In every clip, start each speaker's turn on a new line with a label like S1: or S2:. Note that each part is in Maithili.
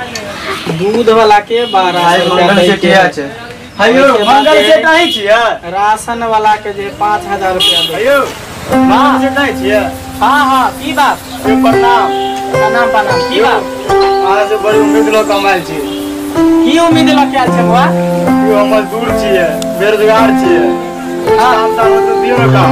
S1: दूध वाला के 12
S2: मंगल सेठ छै। हेयो मंगल सेठ नहीं छियै?
S1: राशन वाला के जे 5000 रुपया दे।
S2: हेयो मंगल सेठ नहीं छियै?
S1: हां हां की बात?
S2: यो प्रणाम।
S1: प्रणाम प्रणाम। की बात?
S2: अहाँ से बड़ी उम्मीद लऽ कमायल छी।
S1: की उम्मीद लऽ के आयल छै बौआ?
S2: यो हम मजदूर छियै, बेरोजगार छियै।
S1: हां
S2: काम तो दियौ ने काम।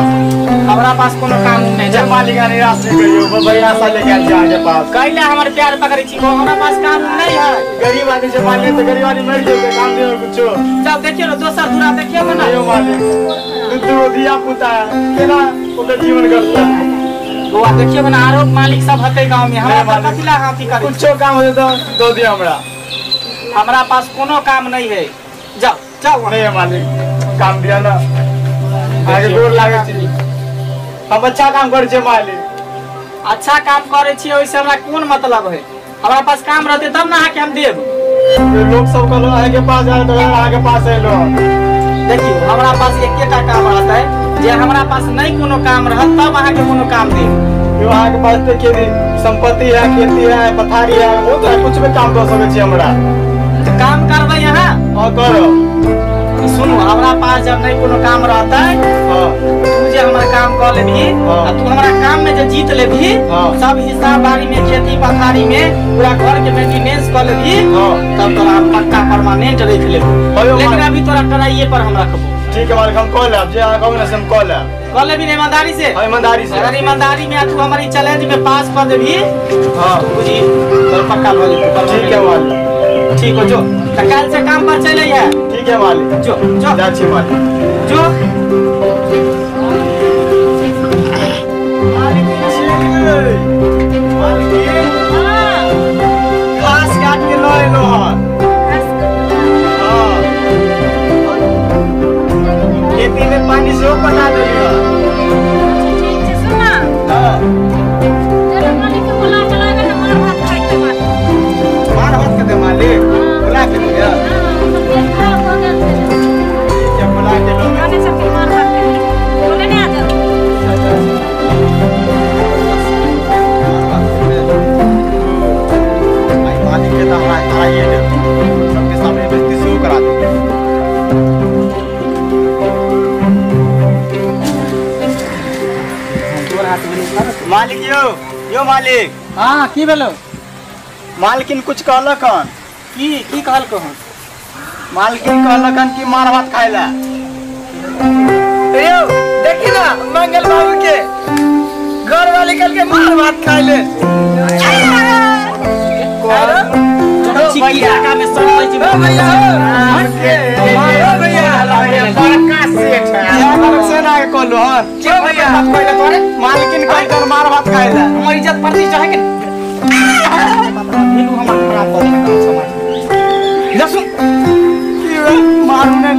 S1: हमरा पास कोनो काम नहीं
S2: छै मालिक, निराश नहीं करियो, बड़ी आशा लेके आयल छी अहाँके पास।
S1: कैला हमर प्यार पकड़ै छी? हमरा पास काम नहीं है।
S2: गरीब आदमी छै मालिक, तो गरीब आदमी मरि जेतै, काम दियौ कुछो।
S1: चल देखियो ने दोसर दूरा देखियो ने।
S2: यो मालिक दू दू धिया पुता है, केना ओकर जीवन करतै?
S1: बौआ देखियो ने आरो मालिक सब हतै गांव में, हमरा पर कथी ला हाथी करै?
S2: कुछो काम होतै तो दो दियो हमरा।
S1: हमरा पास कोनो काम नहीं है, जाओ जाओ।
S2: नहीं है मालिक, काम दिया ना, आगे गोर लागै छी। हम अच्छा काम करै छियै मालिक।
S1: अच्छा काम करै छियै ओहिसे हमरा कोन मतलब है? हमरा पास काम रहतै तब ना अहाँके हम देब।
S2: लोग सब कहलो अहाँके पास आयल तो अहाँके पास एलो।
S1: देखियो हमरा पास एकेटा काम रहतै, जे हमरा पास नहीं कोनो काम रहत तब अहाँके कोनो काम देब।
S2: यो अहाँके पास तऽ खेती संपत्ति है, खेती है, पथारी है, बहुत है, कुछ भी काम दऽ सकै छी हमरा।
S1: तऽ काम करबै अहाँ?
S2: हाँ करो।
S1: सुनू हमरा पास जब नहीं कोनो काम रहतै, तू जे हमरा काम कऽ लेबही आ तू हमरा काम में जे जीत लेबही, सब हिसाब बारी में खेती पथारी में पूरा घर के मेंटेनेंस कऽ लेबही, तब तोरा हम पक्का परमानेंट रख लेबो। लेकिन अभी तोरा ट्राइए पर हम रखबो।
S2: ठीक है मालिक, हम कऽ लेब, जे अहाँ कहू ने से हम कऽ लेब।
S1: कऽ लेबही ने ईमानदारी से?
S2: हाँ ईमानदारी से।
S1: अगर ईमानदारी में तू हमारी चैलेंज में पास कर देबही,
S2: हाँ
S1: बुझी तोर पक्का भऽ जेतौ।
S2: ठीक है मालिक।
S1: ठीक हो, जो तऽ काल्हि से काम पर चलि अइहे।
S2: ठीक है मालिक,
S1: जो जो
S2: जा छी मालिक।
S1: जो
S2: मालिक घास काट के लऽ एलो हन। खेती में पानी सेहो पटा देलियै।
S3: ठीक छै सुन ना।
S2: हां
S3: चलो मालिक के बोला के लाबे ना, मार भात खाइ के बाद।
S2: मार भात के दे मालिक, बोला के लिया।
S3: हां तबियत खराब हो गेल छै।
S2: ठीक है बोला के लो।
S3: खाने सबके मार भात के बोले ने आ जाओ।
S2: आई मालिक के तो हमरा आइए दे, सबके सामने बेइज्जती सेहो करा दे। मालिक यो यो मालिक।
S1: हाँ की भेलो?
S2: मालकिन कुछ कहलक हन।
S1: की की कहलक हन?
S2: मालकिन कहलक हन कि मार भात खाय ला।
S4: यो देखी ना मंगल बाबू के घर वाले कल के मार भात खाय ले।
S1: भैया में सब होइ छै
S4: भैया, ओ भैया
S2: बड़का सेठ है। से ना के कहलो हन
S1: के भैया भात खाय तोरे?
S2: मालकिन कहलक मार भात खाय ला।
S1: हमर इज्जत प्रतिष्ठा है के भेलू हमर खराब कऽ देलक समाज। लसुन
S2: की मारू ने।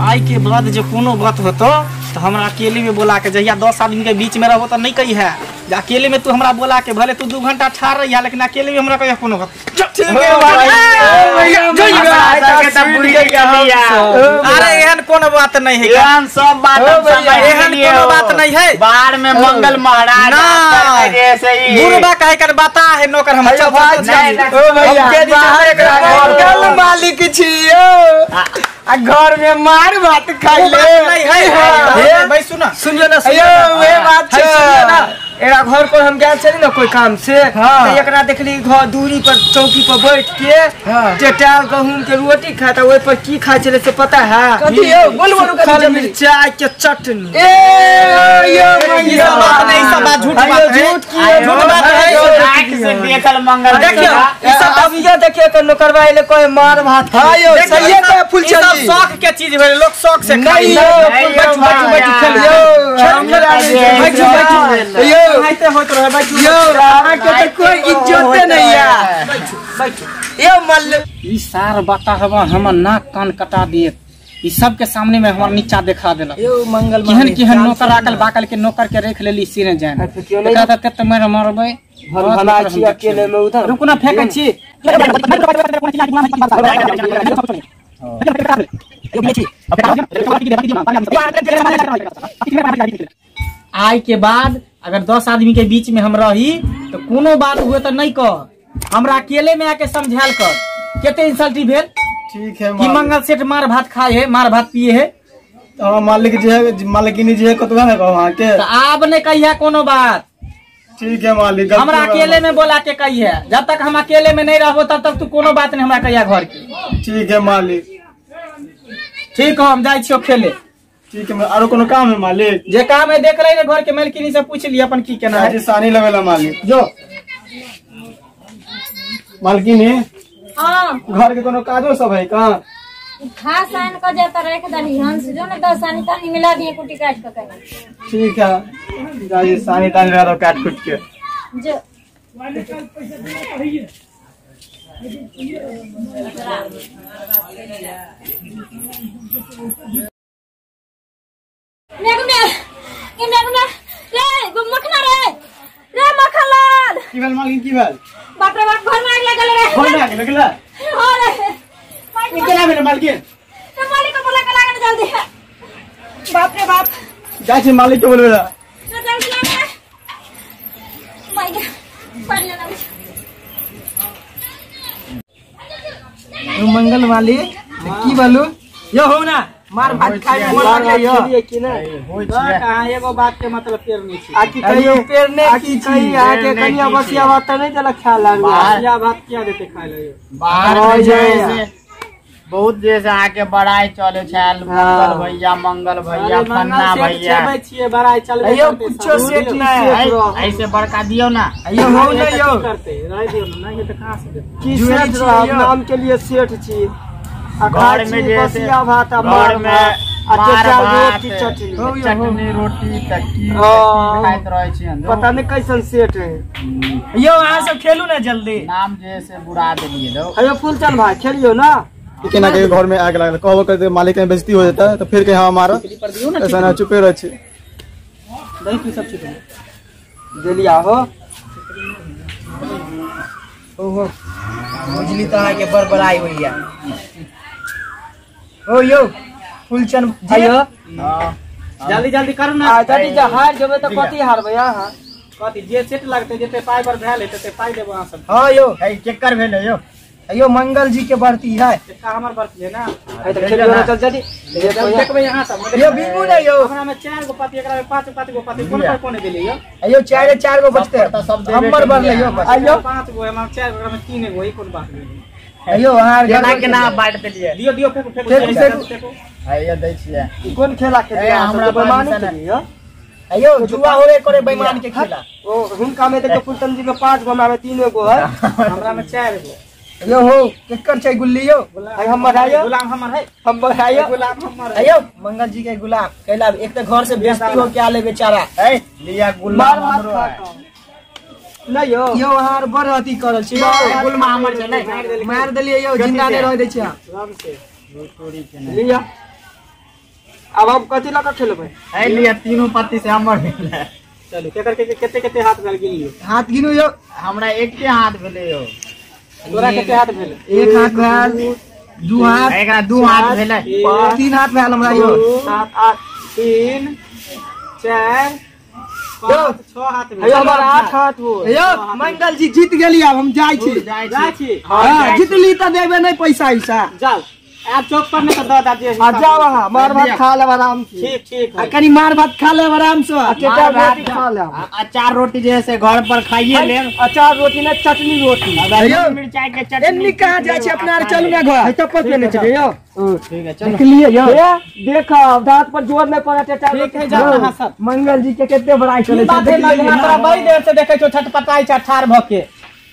S1: आइ के बाद जे कोनो बात होतो तो हमरा अकेले में बोला के, जहिया 10 आदमी के बीच में रहो तो नहीं कही है, अकेले में तू हमरा बोला के भले तू 2 घंटा ठार रही है, लेकिन अकेले में हमरा कहिया कोनो बात।
S4: ठीक है भैया,
S1: अरे एहन कोनो बात नहीं है,
S5: एहन सब बात
S1: एहन कोनो बात नहीं है।
S5: बाहर में मंगल महाराज जैसे ही
S1: बुढ़बा काहे कर बता है नौकर हम। चल
S4: ओ भैया मंगल मालिक छियो आ घर में मार भात खाइ ले
S1: नहीं है। भाई सुना
S4: सुनियो ना, सुनियो वे बात छै ना। एकरा घर पर हम गेल छली ना कोई काम से, त एकरा देखली घर दूरी पर चौकी पर बैठ के टेटाल गहूम के रोटी खाता, ओइ पर की खाइ छलै से पता है?
S1: कथी यौ? बोल बोल
S4: कथी? मिरचाई के चटनी। ए यो
S1: ई सब बात नहीं, ई सब बात झूठ बात है, झूठ बात है।
S5: आंख से देखल मंगल
S1: देखियो
S4: ई सब अब ये देखियो के नौकरवा एले कोई मार भात।
S1: हां यौ सही है, फुल चल सब शौक के चीज भेल, लोग शौक से खाइ। बैठ बैठ बैठ खेल खेल बैठ बैठ
S4: यो
S1: होते होत रहे बैठ।
S4: यो अहाँ के त कोई इज्जते नहीं है।
S1: बैठ बैठ
S4: यो मल्ल
S1: ई सार बता हवा हमर नाक कान कटा दिए, ई सब के सामने में हमर नीचा देखा देलक।
S4: यो मंगल
S1: केहन केहन नौकर आकल बाकल के नौकर के रख लेली सिरे जान। एकरा त तेत मार मारबै
S4: हम भला छी अकेले में उधर।
S1: रुकू ना फेंकै छी। आइ के बाद अगर 10 आदमी के बीच में हम रही तो कोनो बात हुए तो नहीं कह। हमरा अकेले में आके समझायल कर केते इंसल्टी भेल।
S2: ठीक है
S1: कि मंगल सेठ मार भात खाए है मार भात पिए है।
S2: तो मालिक जे है मालिकिनी जे है कतबा ने कहब अहाँ के।
S1: तो आब नहीं कहिया कोनो बात।
S2: ठीक है मालिक,
S1: हमरा अकेले में बोला के कहिया, जब तक हम अकेले में नहीं रहबो तब तक तू कोनो बात नहीं हमरा कहिया घर के।
S2: ठीक है मालिक।
S1: ठीक हो, हम जाइ छियो खेले।
S2: ठीक है, आरो कोनो काम है मालिक?
S1: जे काम है देख ले, घर के मालकिनी से पूछ लिया अपन की केना है।
S2: सानी लगेला मालिक। जो मालकिनी,
S3: हां
S2: घर के कोनो काजो सब है का?
S3: घास आन के जाता रख दनी हंस जो ना दस सानी तानी मिला दिए कुटी काट के कहीं।
S2: ठीक है, जाइए सानी तानी लगा दो काट कुट के।
S3: जो मखना रे रे मखनलाल।
S2: की भेल मालकिन, की भेल?
S3: बाप रे बाप, घर में आग लगल रे।
S2: घर में आग लगल?
S3: हां रे।
S2: ई केना भेल मालकिन?
S3: तो मालिक को बोला के लागल जल्दी। बाप रे बाप,
S2: जाइ छी मालिक के बोलबे ला।
S3: तो जल्दी लागे my गे पानी ना।
S4: यो मंगल मालिक की बोलू यो हो ना मार भात खाइ मन लागै यो कि ना
S1: होय छै। कहां एगो बात के मतलब पेरनी छी
S4: आ की कहियो पेरने की छी आ के कनिया बसिया भात त नहीं देलक खाय ला।
S1: बसिया भात किया देते खाय ला यो?
S5: बाहर में जे बहुत जैसे आके बड़ाई चले छल मंगल भैया, मंगल भैया, फन्ना भैया
S1: छिए बड़ाई चलबे
S4: यो कुछो सेठ नहीं
S5: है। ऐसे बड़का दियो ना
S4: यो हो ना यो
S1: करते रह दियो ना, नहीं त कहां से देते?
S4: की सेठ रह नाम के लिए सेठ छी।
S5: घर में जैसे
S4: बसिया भात
S5: घर में
S4: मार भात
S5: चटनी चटनी रोटी तकी खाइत रहे छी।
S4: पता नहीं कैसन सेठ है यो। अहाँ सब खेलू ना जल्दी,
S5: नाम जैसे बुरा देलिए दो।
S4: अयो फूलचंद भाई खेलियो ना।
S2: केना के घर में आग लागल कहबो करते मालिक के बेइज्जती हो जाता है तो फिर के हमारा ऐसा ना चुपे रह छी।
S1: दही की सब चुप
S4: देलिया हो। ओहो
S6: बुझली तो अहाँ के बड़बड़ाई होइया। ओ यो फूलचंद
S4: अयो
S1: जल्दी जल्दी करू ना।
S4: आ जल्दी जा, हार जेबै त कथि हारबै अहाँ?
S1: कथि जे सेट लगतै जते पाई पर भेल हेतै ते पाई देबो अहाँ सब।
S6: हां यो
S5: है केकर भेल यो?
S6: अयो मंगल जी के बढ़ती है।
S1: का हमर बढ़ती है ना?
S4: है त खेलियो ना, चल जल्दी
S1: देखबै अहाँ सब।
S6: यो बिगू ना यो,
S1: हमरा में 4 गो पाती, एकरा में 5 पाती गो पाती, कोन पर कोन देलियै यो?
S6: अयो 4 4 गो बचते हमर बढ़ले यो।
S1: अयो 5 गो हमरा 4 गो, एकरा में 3 गो, ई कोन बात भेलै?
S6: अयो अहाँ
S5: केना केना बांट देलियै?
S1: दियो दियो फेंकू फेंकू फेंकू।
S5: अयो दै छियै।
S4: ई कोन खेला खेलियै?
S5: हमरा
S4: बेईमानी खेलियै यो।
S6: अयो जुआ होवे करे बेईमान के खेला।
S4: ओ हुनका में देखो फूलचंद जी में 5 गो, हमरा में 3 गो है।
S1: हमरा में 4 गो।
S6: यो हो केकर छै गुल्ली यो?
S4: है हमर है यो।
S1: गुलाम हमर है,
S4: हमर है यो।
S1: गुलाम हमर है
S6: यो। मंगल जी के गुलाम कैला एक त घर से बेइज्जती हो क्या ले बेचारा।
S5: ए लिया गुलाम हमरो है
S4: नहीं यो।
S6: यो अहाँ बड़ अथी करल छी।
S5: गुलाम हमर छै नहीं
S6: मार देलियै यो, जिंदा नहीं रह दै छी अहाँ।
S1: राम से
S5: तोरी के नहीं
S4: लिया। अब हम कथि लऽ के खेलबै?
S5: ए लिया तीनों पत्ती से हमर भेल।
S1: चलू केकर के केते केते हाथ भेल गिनियो?
S6: हाथ गिनू यो।
S5: हमरा एके हाथ भेलै यो।
S1: तोरा केते हाथ भेल?
S6: एक हाथ भेल, 2 हाथ,
S5: एकरा 2 हाथ भेलै,
S6: 3 हाथ भेल हमरा यो।
S1: 7 8 3 4 5 6 हाथ भेल।
S4: अयो हमर 8 हाथ हो।
S6: यो मंगल जी जीत गेली, आब हम जाइ छी।
S1: जाइ छी?
S6: हां जीतली त देबे नहीं पैसा ऐसा।
S1: जाओ आप चौक पर नहीं तो the they.
S4: आ जाओ अहाँ मार भात खा लेब आराम से।
S1: ठीक ठीक।
S6: आ कनी मार भात खा लेब आराम से।
S4: अचार रोटी खा लेब।
S5: अचार रोटी जैसे घर पर खाइए लेब।
S4: अचार रोटी ना चटनी रोटी।
S6: अयो
S5: मिर्चाई के चटनी।
S6: एन्नी कहां जाइ छी अपना आर चलू ना घर।
S4: है चप्पल पेने छी यो।
S5: ठीक है चलो।
S6: निकलिए यो।
S4: देखो दांत पर जोर नहीं पड़त।
S1: ठीक है जाओ अहाँ सब।
S6: मंगल जी के केते बड़ाई चले
S1: छै। हमरा बड़ी देर से देखै छौ छटपटाई छ ठार भ के।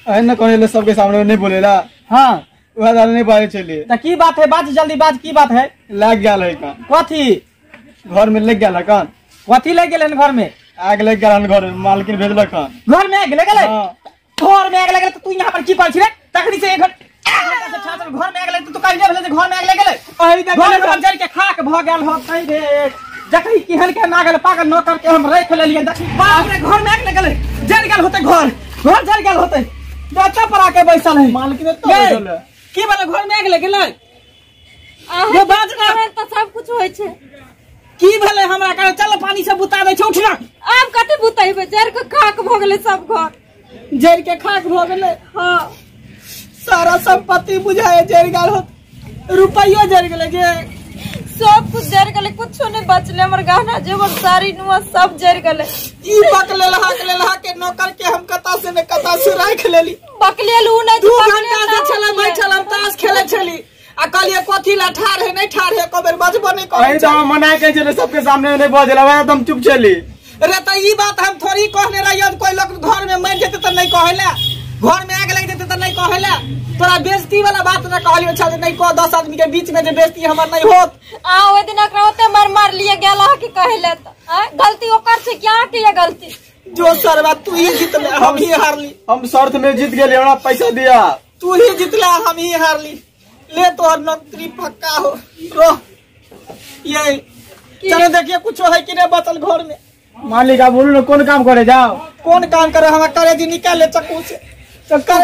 S2: एहन न कहले सबके सामने नहीं बोलेला।
S1: हां
S2: वह दादा नहीं बारे चलिए।
S1: त की बात है? बाज जल्दी बाज, की बात है?
S2: लग गेल है का?
S1: कथी?
S2: घर में लग गेल है का?
S1: कथी लग गेल घर में?
S2: आग लग गेल घर में, मालकिन भेजलक हन।
S1: घर में आग लग गेलै? घर में आग लग गेलै त तू यहाँ पर की करै छी रे? तखनी से एक घर से छात्र घर में आग लग, तू कहिने भेलै जे घर में आग लग गेलै? घर में जल के खाक भ गेल हो कहि रे। जखनी केहन के नागल पागल नौकर के हम राख लेलियै। बाप रे, घर में आग लग गेलै, जल गेल होतै घर, घर जल गेल होतै। बच्चा पर आके बैसल है
S2: मालकिन एतऽ बैसल है।
S1: की बोले घर में आग लग गेलै?
S3: ये बाज ना त सब कुछ होय छै।
S1: की भेलै हमरा? कहै चल पानी से बुता दै छै, उठ ना।
S3: आब कते बुतैबै, जर के खाक भ गेलै सब घर।
S1: जर के खाक भ गेलै। हां सारा संपत्ति बुझाए जर गेल होत, रुपैयो जर गेलै, जे
S3: सब कुछ जर गेलै, कुछो नहीं बचले। हमर गहना जेवर साड़ी नुआ सब जर गेलै।
S1: ई बकले लहा के नौकर के हम कता से ने कता से राख लेली।
S3: बकले उ नहीं
S1: 2 घंटा से छले बैठल, हम ताश खेले छली आ कहलिए कथी ला ठार है नहीं ठार है, को बेर बजबो नहीं करै।
S2: अरे तो हम मना के चले सबके सामने नहीं बजला, वह एकदम चुप चली।
S1: अरे त ई बात हम थोड़ी कहने रहियो, कोई लोग घर में मर जेते त नहीं कहेला, घर में आग लग जेते त नहीं कहेला। तोरा बेइज्जती वाला बात ना कहलियो छल, नहीं कह 10 आदमी के बीच में जे बेइज्जती हमर नहीं होत।
S3: आ ओइ दिन एकरा ओते मार मार लिए गेल ह कि कहेला त गलती ओकर छै क्या के ये गलती?
S1: जो सरवा तू ही जीतले हम ही हारली।
S2: हम शर्त में जीत गेली, हमरा पैसा दिया।
S1: तू ही जीतला हम ही हारली, ले तोहर नौकरी पक्का हो रह। ये चलो देखिए कुछ है कि नहीं बचल घर में।
S2: मालिक आप बोलू ना कौन काम करे जाओ,
S1: कौन काम करे? हमरा करे जी निकाल ले चक्कू से,
S2: चक्कू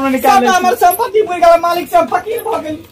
S1: निकाल ले। हमर संपत्ति बुझ गेल मालिक से, हम फकीर भ गेली।